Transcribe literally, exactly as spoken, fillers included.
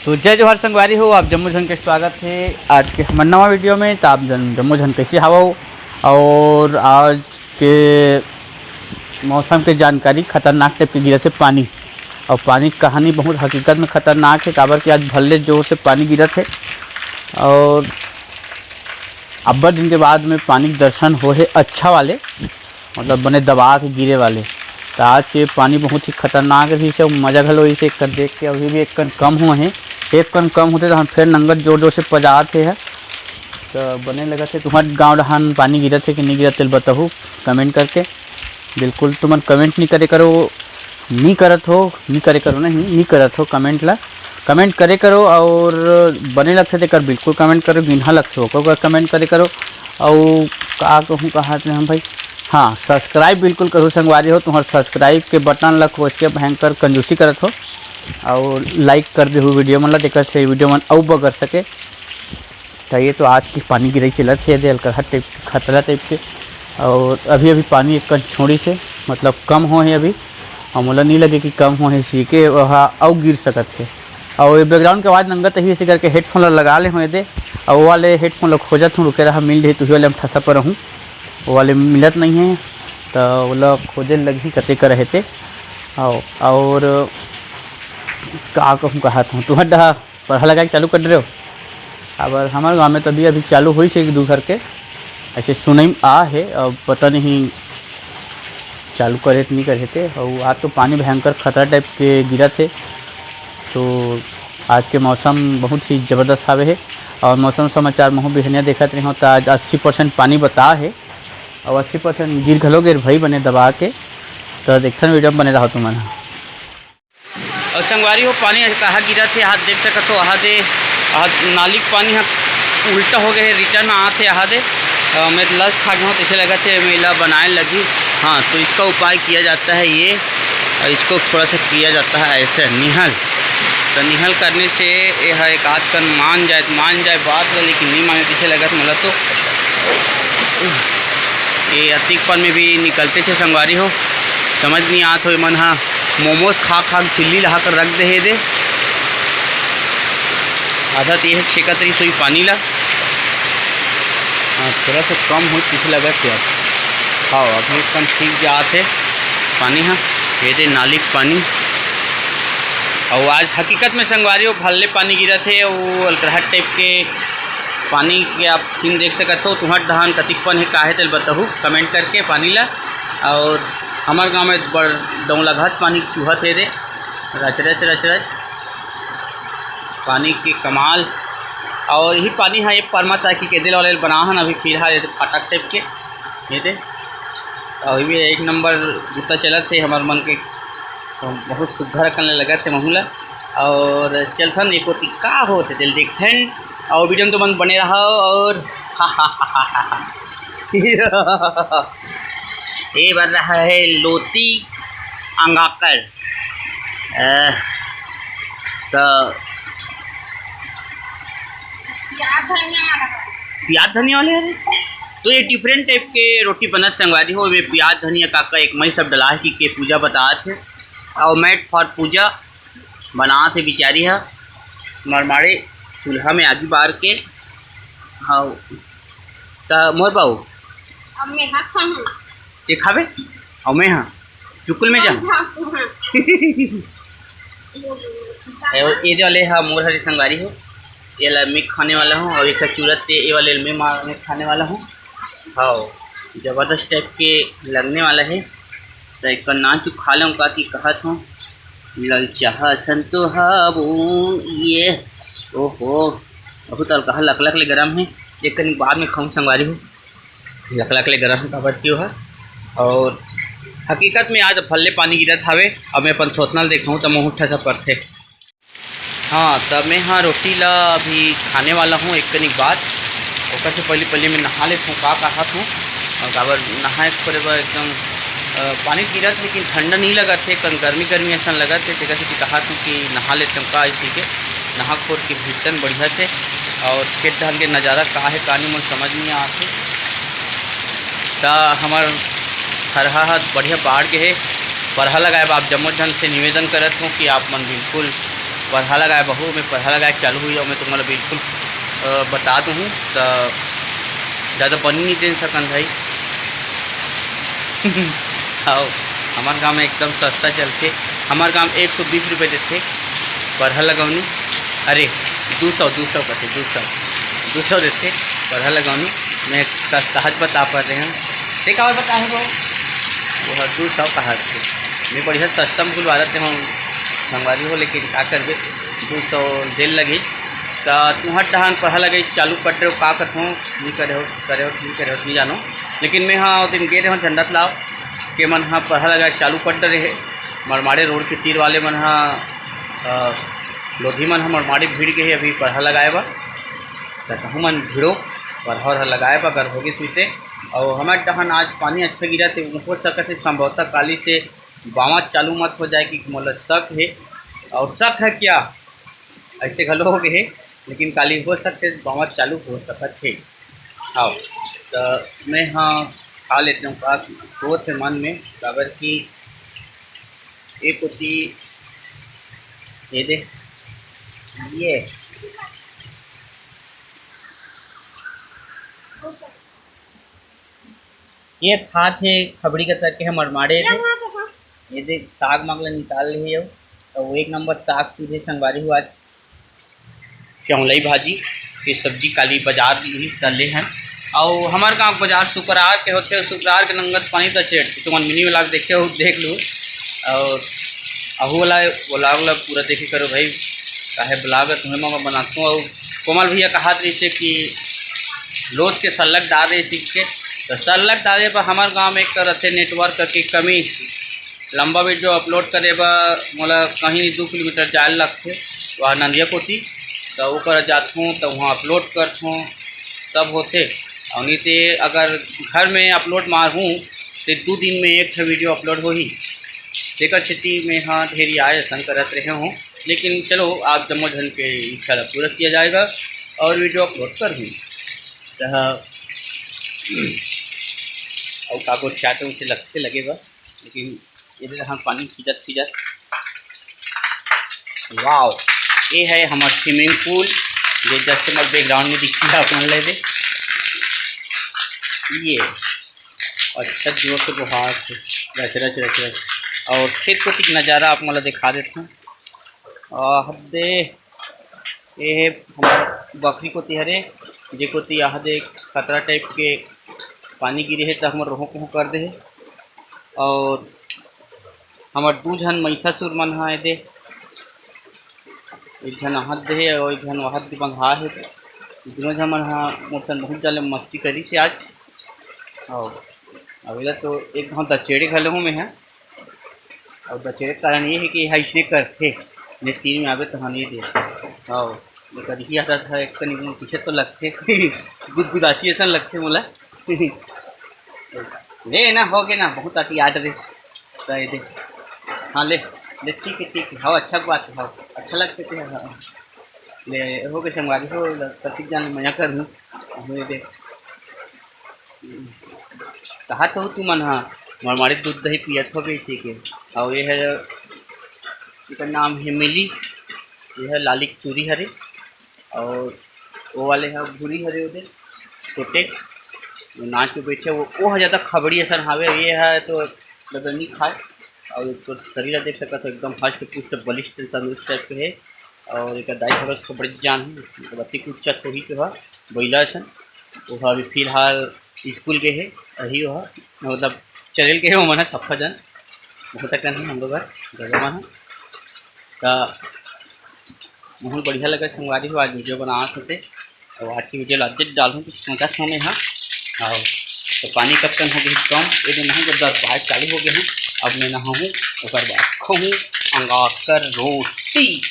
तो जय जोहार संगवारी हो, आप जम्मो झन के स्वागत हे आज के हमर नवा वीडियो में। तो आप जन जम्मो झन कैसे हवो, और आज के मौसम के जानकारी, खतरनाक टाइप के गिरत हे पानी। और पानी के कहानी बहुत हकीकत में खतरनाक हे, काबर कि आज भल्ले जोर से पानी गिरत हे और अब्बड़ दिन के बाद में पानी के दर्शन हो हे अच्छा वाले, मतलब बने दबा के गिरे वाले। तो आज के पानी बहुत ही खतरनाक रहिस हे, मजा घलो इसे एक कन देख के। अभी भी एक कन कम हुए हे, एक कन कम होते तो हम फिर नंगत जोर जोर से पजात हे। तो बने लगत हे तुम्हार गाँव डहान पानी गिरत हे कि नहीं गिरत, तेल बताहू कमेंट करके। बिल्कुल तुमन कमेंट नहीं करे करो, नहीं करत हो, नहीं करे करो, नहीं, नहीं करत हो कमेंट ला, कमेंट करे करो। और बने लगथे तेकर बिल्कुल कमेंट करो, गिनहा लगथे ओकर कमेंट करे करो। और का कहूँ कहा थे हम भाई, हाँ, सब्सक्राइब बिल्कुल करो संगवारी हो, तुम्हार सब्सक्राइब के बटन ला खोज के भयंकर कंजूसी करत हो और लाइक कर देहू वीडियो मन ला, तेकर से वीडियो मन अउ बगर सके। तो ये तो आज की पानी गिरई चलत हे, दे अलकरहा टाइप, खतरा टाइप के। और अभी अभी पानी एक कन छोड़ी से, मतलब कम हो हे अभी, और मोला नहीं लगे कि कम हो हे, सी के वह अउ गिर सकत हे। और ये बैकग्राउंड के आवाज़ नंगत ही, इसी करके हेडफोन ला लगा ले हो दे, और वो वाले हेडफोन ला खोजत हूँ, रुके रहा, मिल जाही, तुही वाले हम ठसा पर रहूँ, वो वाले मिलत नहीं है, तो ओला खोजे लगही कते कर रहते। और, और का कहूँ, कहा था तुम्हार डहा पढ़ा लगा के चालू कर रहे हो। अब हमारे गाँव में तो अभी अभी चालू हुई से एक दू घर के, ऐसे सुनई में आ है, अब पता नहीं चालू करे तो नहीं करे थे। और आज तो पानी भयंकर खतरा टाइप के गिरत हे, तो आज के मौसम बहुत ही ज़बरदस्त हावे हे। और मौसम समाचार महू बिहनिया देखत रही हूँ, तो आज अस्सी परसेंट पानी बता हे, और अस्सी परसेंट गिर घलो गिर भाई बने दबा के। तो देखथन वीडियो में बने रहो तुमन ह। और संगवारी हो, पानी कहाँ गिरत हे, हाथ देख सकत हो, आहा दे, आहा नाली के पानी ह उल्टा हो गए हे, रिटर्न आत हे, आहा दे। अ, मैं लस खा गया हूँ, तैसे लगत हे, मैं इला बनाए लगी। हाँ, तो इसका उपाय किया जाता है ये, और इसको थोड़ा सा किया जाता है ऐसे निहल। तो निहल करने से ये है एक आध कन मान जाए, मान जाए बात ला, लेकिन नहीं माने, तैसे लगत मोला तो। ये अतिकपन में भी निकलते थे संगवारी हो, समझ नहीं आत हो, मन हा मोमोज खा खा के झिल्ली लहा कर रख दे हे दे। आदत ये है छेकत रही सोई पानी ला। हाँ, थोड़ा सा कम हो, पीछे लगा के अब। हाँ, अभी एकदम ठीक जात है पानी। हाँ, ये दे नाली के पानी। और आज हकीकत में संगवारी हो, भल्ले पानी गिरत है, वो अलकरहट टाइप के पानी के आप सीन देख सकत हो। तुम्हार डहान कतिकपन है, का है, तेल बताहू कमेंट करके पानी ला। और हमार गाँव में बड़ दौला घात पानी चूहत है रे, रच रच रच रच पानी के कमाल। और यही पानी हाँ, ये परमा ताकि के दिल वाले बना हन अभी फिलहाल ये फाटक टाइप के, ये दे। अभी भी एक नंबर जूता चलत थे हमार मन के, तो बहुत सुग्घर अकन ले लगत थे महूला। और चलथन एक ओती का होत हे, चल देखथन। और वीडियो में तो मन बने रहो। और ये बन रहा है लोती अंगाकर। अ, तो प्याज धनिया वाला है। प्याज धनिया वाले हरे? तो ये डिफरेंट टाइप के रोटी बनत संगवारी हो, में प्याज धनिया काका एक मई सब डला है कि के पूजा बतात है। और मैट फॉर पूजा बनात है बिचारी है, मरमाड़े चूल्हा में आगी बार के। हाँ, त मोर बाऊ, अब मैं हाथ खाऊं। ये खाबे? और मैं हाँ, चुकुल में जा। हाँ, हाँ, हाँ। ए, ये जो वाले हा मोर हरी संगवारी हो, ये ला मैं खाने वाला हूँ, और एक चूरत ये वाले मैं मार मैं खाने वाला हूँ। हाँ, जबरदस्त टाइप के लगने वाला है। तो एक नान चुक खा लूँ का कि कहत हूँ, ललचाहा संतोहाबू ये। ओहो, बहुत अलकहा लकलक ले गरम है, एक कनी बाद में खाऊँ संगवारी हो। लकलक ले गरम है काबर क्यों है। और हकीकत में आज भल्ले पानी गिरत हवे। अब मैं अपन थोथना ल देखहूँ त मुँह ठसा परथे। हाँ, त मैं हाँ रोटी ला अभी खाने वाला हूँ एक कनी बाद। ओकर से पहले पहले मैं नहा लेत हूँ, का कहत हूँ। और काबर नहाए खोरे बर एकदम, अ, पानी गिरत लेकिन ठंडा नहीं लगत है, कन गर्मी गर्मी ऐसा लगत है, तेकर से कहत हूँ कि नहा लेत हूँ का इसी के। नहा खोर के भीतन बढ़िया से। और खेत धान के नज़ारा का है का नहीं मन समझ नहीं आत है। त हमर थरहा ह बढ़िया बाढ़ गे हे। परहा लगाए बर आप जम्मो झन से निवेदन करत हूँ कि आप मन बिल्कुल परहा लगाए बहू, मैं परहा लगाए चालू हुई और मैं तुम्हारा बिल्कुल, अ, बता दूँ त ज़्यादा बनी नहीं दे सकन भाई। आओ, हमार गाँव में एकदम सस्ता चलथे। हमार गाँव एक सौ बीस रुपये देथे परहा लगौनी। अरे, दो सौ, दो सौ कथे, दो सौ, दो सौ देथे परहा लगौनी। मैं सस्ता हज बता पा रहे हूँ। ते काबर बता है वो? वो ह दो सौ कहा थे। मैं बढ़िया सस्ता में भूलवा देते हूँ संगवारी हो, लेकिन का करबे, दो सौ जेल लगी। त तुहर डहान परहा लगे चालू कर रहे हो, का करत हो, नहीं करे हो, करे हो, नहीं करे हो, नहीं जानो। लेकिन मैं हाँ, वो दिन गे रहे हूँ झंडा तालाब के मन हाँ परहा लगाए चालू कर डरे हे। मरमाड़े रोड के तीर वाले मन हाँ, अ, लोधी मन हाँ मरमाड़े भिड़ गए हे अभी परहा लगाए बर। त कहूँ मन भिड़ो, परहा वरहा लगाए बर अगर होगे सुनते। और हमारे डहान आज पानी अच्छा गिरा थे, हो सकत है संभवतः काली से बावत चालू मत हो जाए, क्योंकि मोला शक है। और शक है क्या, ऐसे घलो हो गए हे, लेकिन काली हो सकते बावत चालू हो सकत है। हाँ, तो मैं हाँ खा लेते हूँ, का सोच है मन में, काबर कि एक होती ये दे, ये ये था थे खबड़ी का तरके हम मरमाड़े थे। ये देख, साग माग ला निकाल ले हो, तो वो एक नंबर साग सीधे संगवारी हुआ। चौलई भाजी के सब्जी काली बाजार ली त ले हन। अउ हमार गांव बाजार शुक्रवार के होथे, शुक्रवार के नंगत पानी त चेट तुमन मिनी वाला देखे हो, देख लो। और अहू वाला vlog ला पूरा देखे करो भाई, काहे vlog है तुम्हें मैं बनाता हूँ। और कोमल भैया कहा रही से कि लोट के सल्लक डाल दे सीख के, तो सल्लक डाले पर हमार गांव में एक तरह से network की कमी, लंबा video upload करे बर मोला कहीं दो किलोमीटर जाए लगथे, वहाँ नंदिया कोती, तो ओकर जाथूँ तो वहाँ upload करथूँ, तब होथे। और नहीं तो अगर घर में upload मारहूँ तो दो दिन में एक ठो video upload होही। तेकर सेती मैं हाँ ढेरी आय असन करत रहे हूँ, लेकिन चलो आप जम्मो झन के इच्छा ला पूरा किया जाएगा और video upload करहूँ। तह अउ काको चाटे उसे लगते लगेगा, लेकिन ये दे हम पानी खींचत खींचत। वाओ, ये है हमार swimming pool, ये just हमारे background में दिखती है अपन ले दे। ये अच्छा जोर से बोहार से रच रच रच रच। और खेत कोती के नज़ारा आप मोला दिखा देते हैं। आह दे, ये है हमार बखरी कोती हरे, जे कोती आह दे खतरा type के पानी गिरे है, तो हमर रोहो कोहो कर दे है। और हमर दू झन महिषासुर मन ह एदे, एक झन आहत दे हे और एक झन वहात दे बंधा हे। दोनों झन मन ह मोर संग बहुत जाले मस्ती करिस हे आज। और अभी तो एक घाव दचेड़े घलो हूँ मैं ह। और दचेड़े के कारण ये है कि यहाँ इसने करथे, ने तीर में आवे तो हाँ नहीं दे। और ये कभी आता था, एक कनी पीछे तो लगथे, गुदगुदासी ऐसा लगथे मोला। ले ना, हो गए ना, बहुत आती याद रिस। दे दे। हाँ, ले, ले, ठीक है, ठीक है, हाँ, अच्छा बात है, हाँ, अच्छा लगते थे, हाँ। ले, हो गए संगवारी हो, कतिक जान मजा कर लूँ। हो दे। कहा तो तू मन, हाँ, मरमाड़ी दूध दही पियत हो बेसी के। और ये है, इसका नाम है मिली, ये है लाली चूरी हरे। और वो वाले ह भूरी हरे ओदे छोटे, वो नाच के बैठे, वो, वो ह ज़्यादा खबड़ी असन हावे। ये ह तो ज़्यादा नहीं खाए। और तो शरीर ला देख सकत हो, एकदम हष्ट पुष्ट बलिष्ठ तंदुरुस्त type के है। और एक दाई खबर सो बड़ी जान है, मतलब अति कुछ चत वही तो है, बैला असन। वो ह अभी फिलहाल स्कूल के है, अही वो ह, मतलब चरेल के है, वो मन ह सफा जन, बहुत अकन है हम लोग घर, घर में है। त बहुत बढ़िया लगा संगवारी हो, आज video बनावत होते। और आज की video ला आज डालूँ तो सोचत हूँ मैं, हाँ। और तो पानी कब कन हो गई कम, ये दिन नहीं जब दरपाए चालू हो गए हैं। अब मैं नहाऊँ, ओकर बाद खाऊँ अंगाकर रोटी।